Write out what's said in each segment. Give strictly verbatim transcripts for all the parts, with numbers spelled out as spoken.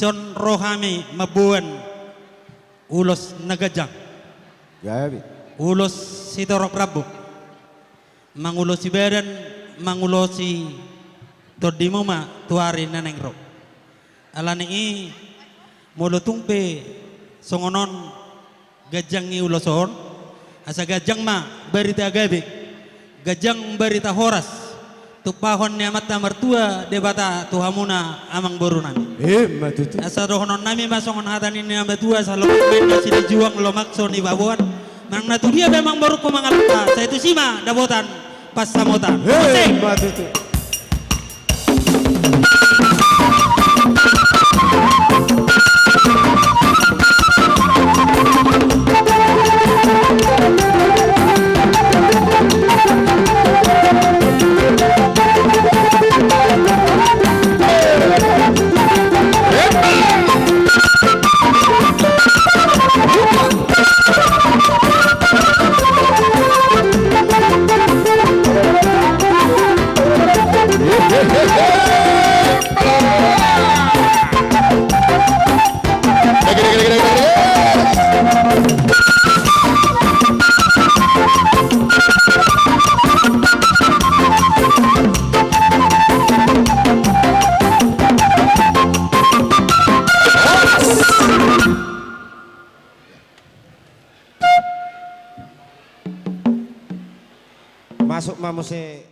Dison ro hami mamboan ulos na ganjang. Gabe. Ulos sitorop rambu. Mangulosi badan, mangulosi tondimu ma tu ari na naeng ro. Alani i, molo tung pe songon on ganjang ni ulos on, asa ganjang ma barita gabe, ganjang barita horas, tumpahon ni Amanta Martua Debata tu hamuna amangboru nami. Ima tutu. Asa dohonon nami ma songon hata ni na matua, sai lomak ma inna silinjuang, lomak so nibaboan. Manang na tu dia pe amangborungku mangalangka, sai tusi ma dapotan pansamotan. Ima tutu. Masuk ma muse.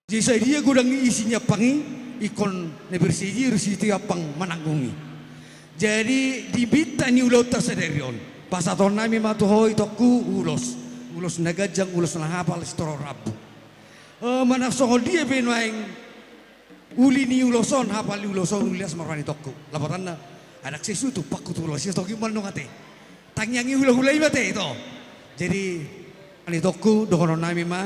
Jadi sai dia godang ni isi ni ampang i, ingkon na bersih dia isi tu ampang mananggung i. Jadi di bintang ni ulaonta sadari on, pasahaton nami ma tu ho itongku ulos, ulos na ganjang, ulos na hapal, sitorop rambu. Eh, manang songon dia pe nuaeng uli ni ulos on, hapal ni ulos on, uli las ma roha ni itongku. Lapatanna, anak sai sutu, pangkutu ulos, ia togi mandong ate. Tangiang ni hulahula i ma ate ito. Jadi, roha ni itongku, dohonon nami ma,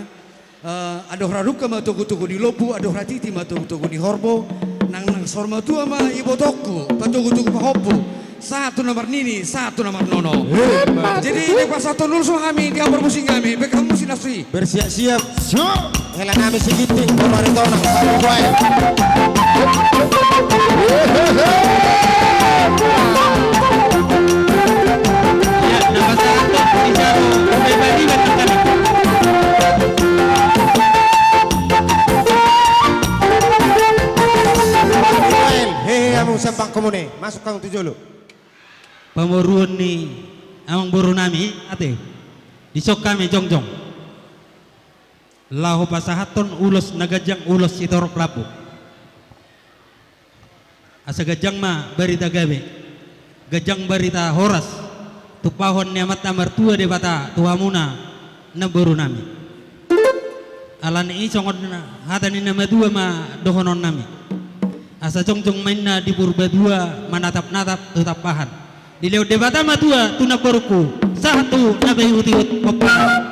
eh, andor radungka ma togutogu ni lombu, andor hatiti ma togutogu ni horbo, nang, nang saur matua ma ibotongku, patogutogu pahompu, sahat tu na marnini, sahat tu na marnono. Jadi, dipasahathon ulos ma hami, dihampar musik hami, baen hamu musik na so i. Bersiap-siap. Siap. Hela nami si Ginting, Baru Aritonang, Baru Kuai. Iya, nama satu, Rizal, Rizal, Rizal, Rizal. Hehe, hamu siap bangko mune, masuk hamu tu jolo. Pamoruon ni amangboru nami, ate. Dison hami jongjong. Laho pasahathon ulos na ganjang, ulos sitorop rambu. Asa ganjang ma barita gabe, ganjang barita horas, tumpahon ni Amanta Martua Debata tu hamuna, namboru nami. Alani i songon hata ni na matua ma dohonon nami. Asa jongjong ma inna di Purbatua manatap-natap tu tampahan. Dilehon Debata ma tua tu namborungku, sahat tu na paihut-ihut pomparan.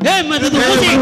Ima tutu, musik.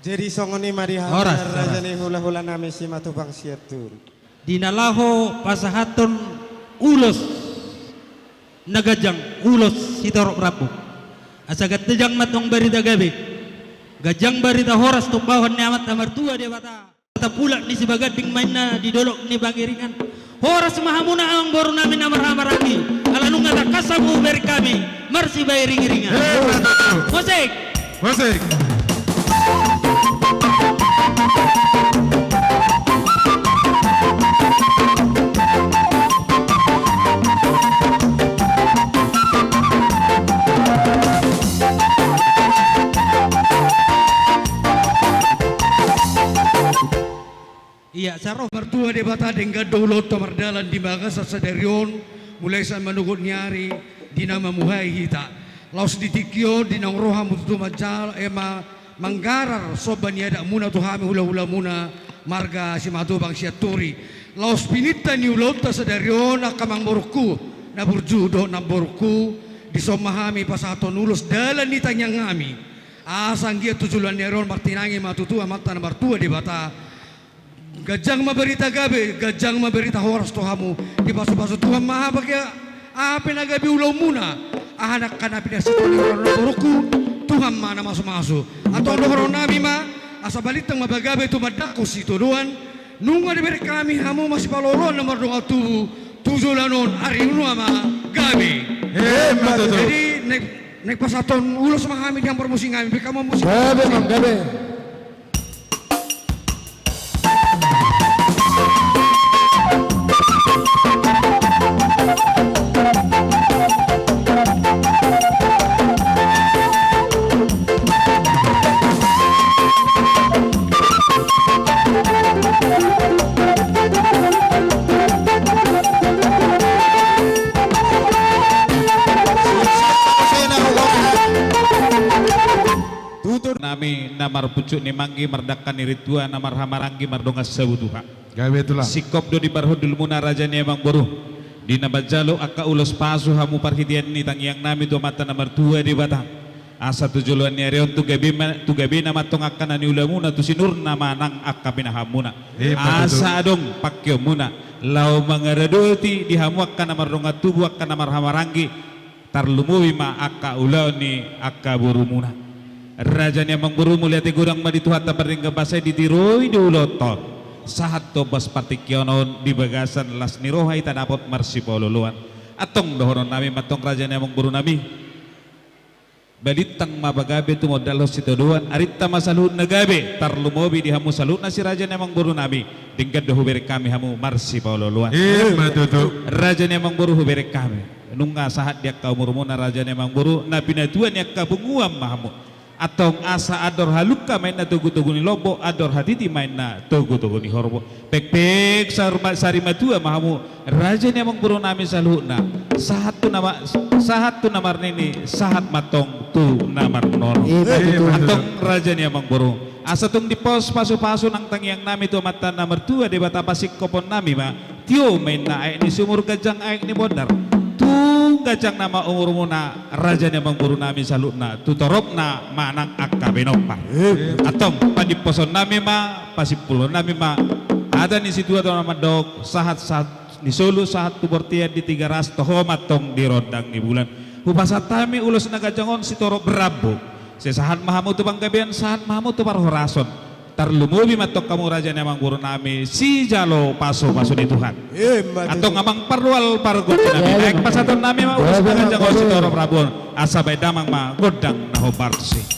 Jadi songon i ma di hami, horas, raja ni hulahula nami Simatupang Siantur. Di na laho pasahathon ulos na ganjang, ulos sitorop rambu. Asa ganjang ma tong barita gabe, ganjang barita horas tumpahon ni Amanta Martua Debata. Tapulak ni Sibaganding ma inna di dolok ni Pangiringan. Horas ma hamuna amangboru nami na marhahamaranggi, ala nunga tangkas hamu hubereng hami marsibairing-iringan. Musik. Musik. Ia, sai ro. Martua Debata, denggan do ulaonta mardalan di bagasan sadari on, mulai sian manogot ni ari, di na mamuhai hita. Laos di tingki on, di naung ro hamu tutu manjalo, eh, ma-, manggarar somba ni adatmuna tu hami hulahulamuna, Marga Simatupang Sianturi, laos pinangido ni ulaonta sadari on, angka amangborungku, na burju dohot namborungku, dison ma hami pasahathon ulos dalan ni tangiang nami. Asa anggiat tu joloan ni ari on martinangi ma tutu Amanta na martua Debata. Ganjang ma barita gabe, ganjang ma barita horas tu hamu. Dipasupasu Tuhan ma aha pe, aha pe na gabe ulaonmuna. Aha nangkin na pinasita ni roha ni namborungku, Tuhan ma na mamasumasu. Antong dohonon nami ma, asa balintang ma pagabe tumandangkon sitadoan, nunga dibereng hami hamu masipalooloan na mardongan tubu, tu joloan on ari nunga ma gabe. Emma tutu. Jadi, naeng, naeng pasahathon ulos ma hami di hamu parmusik nami, baen hamu musik. Gabe, Amang, gabe. Tutur nami na marpucuk ni manggi, mardangka ni rintua, na marhahamaranggi, mardongan sabutuha. Gabe tulang. Singkop do diparhundulmuna, raja ni amangboru. Di na manjalo angka ulos pasu hamu parhitean ni tangiang nami tu Amanta na martua Debata. Asa tu joloan ni ari on tu gabe ma-, tu gabena ma antong angka na niulamuna, tu sinurna ma nang angka pinahanmuna. Emma tutu. Asa adong pangkeonmuna laho mangaradoti di hamu angka na mardongan tubu, angka na marhahamaranggi. Tarlumobi ma angka ulaon ni angka borumuna. Raja ni amangboru, mauliate godang ma di Tuhanta pardenggan basa i, ditiroi do ulaonta on. Sahat tu ombas partingkian on di bagasan las ni roha i tadapot marsipaolooloan. Antong dohonon nami ma antong, raja ni amangboru nami. Balintang ma pagabe tumandangkon sitadoan, arinta ma saluhutna gabe, tarlumobi di hamu saluhutna si raja ni amangboru nami. Denggan do hubereng hami hamu marsipaolooloan. Emma tutu. Raja ni amangboru, hubereng hami. Nunga sahat di angka umurmuna, raja ni amangboru, na pinatua ni angka punguan ma hamu. Antong asa andor halumpang ma inna togutogu ni lombo, andor hatiti ma inna togutogu ni horbo. Pekpek sar-, sarimatua ma hamu, raja ni amangboru nami saluhutna. Sahat tu na ma-, sahat tu na marnini, sahat ma antong tu na marnono. Emma tutu. Antong, raja ni amangboru, asa tung dipos pasupasu nang tangiang nami tu Amanta na martua Debata, pasingkopon nami ma. Tio ma inna aek ni sumur, ganjang aek ni bondar. Tung ganjang nama umurmuna, raja ni amangboru nami saluhutna, tu toropna ma nang angka pinompar. Antong, padipposon nami ma, pasimpulon nami ma hata ni situatua na mandok, sahat-sahat ni solu sahat tu bontean, di Tigaras toho ma antong di rondang ni bulan. Hupasahat hami ulos na ganjang on sitorop rambu. Sai sahat ma hamu tu panggabean, sahat ma hamu tu parhorason. Tarlumobi ma antong hamu, raja ni amangboru nami, sijalo pasupasu ni Tuhan. Emma tutu. Antong amang parrual pargonsi nami, naeng pasahaton nami ma ulos na ganjang on sitorop rambu on, asa baen damang ma gondang na hombar tusi.